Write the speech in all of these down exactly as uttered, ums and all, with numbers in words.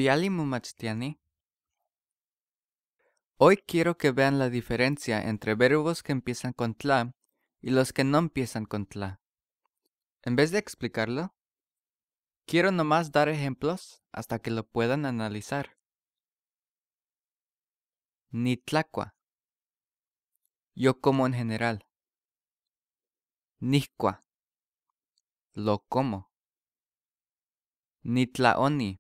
Kali mumatsitiani. Hoy quiero que vean la diferencia entre verbos que empiezan con tla y los que no empiezan con tla. En vez de explicarlo, quiero nomás dar ejemplos hasta que lo puedan analizar. Nitlakua. Yo como en general. Nihkua. Lo como. Nitlaoni.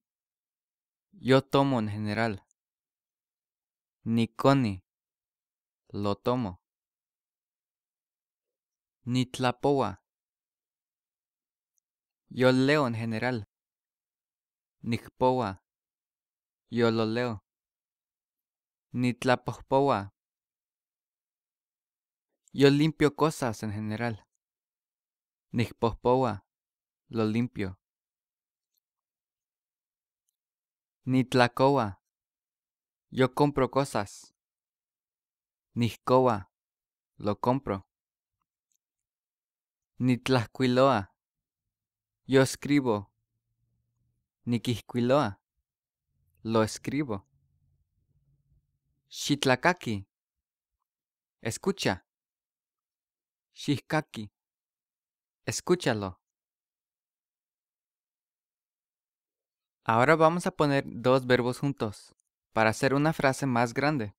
Yo tomo en general. Nikoni. Lo tomo. Nitlapoua. Yo leo en general. Nikpoua. Yo lo leo. Nitlapohpoua. Yo limpio cosas en general. Nikpohpoua. Lo limpio. Nitlakoua. Yo compro cosas. Nihkoua. Lo compro. Nitlahkuiloua. Yo escribo. Nikihkuiloua. Lo escribo. Xitlakaki. Escucha. Xihkaki. Escúchalo. Ahora vamos a poner dos verbos juntos para hacer una frase más grande.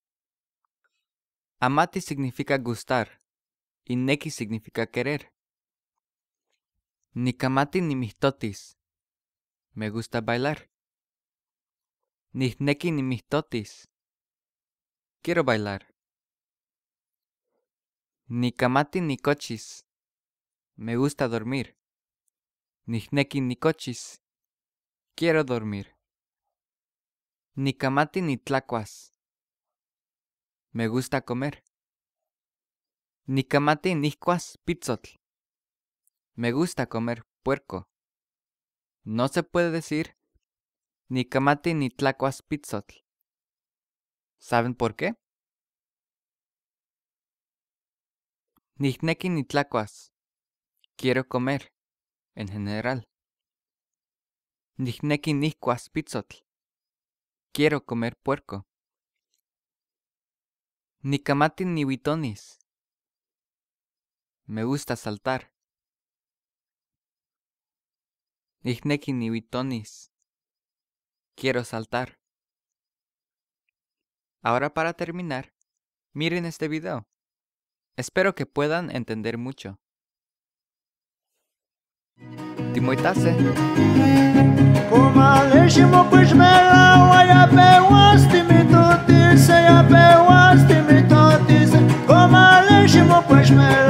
Amati significa gustar y neki significa querer. Nikamati nimihtotis. Me gusta bailar. Nihneki nimihtotis. Quiero bailar. Nikamati nikochis. Me gusta dormir. Nihneki nikochis. Quiero dormir. Nikamati nitlakuas. Me gusta comer. Nikamati nihkuas pitsotl. Me gusta comer puerco. No se puede decir nikamati nitlakuas pitsotl. ¿Saben por qué? Nihneki nitlakuas. Quiero comer, en general. Nihneki nihkuas pitsotl. Quiero comer puerco. Nikamati niuitonis. Me gusta saltar. Nihneki niuitonis. Quiero saltar. Ahora, para terminar, miren este video. Espero que puedan entender mucho. Timoitase. Komale shimo kushmela wa ya pe was timitotis, ya pe was timitotis. Komale shimo kushmela.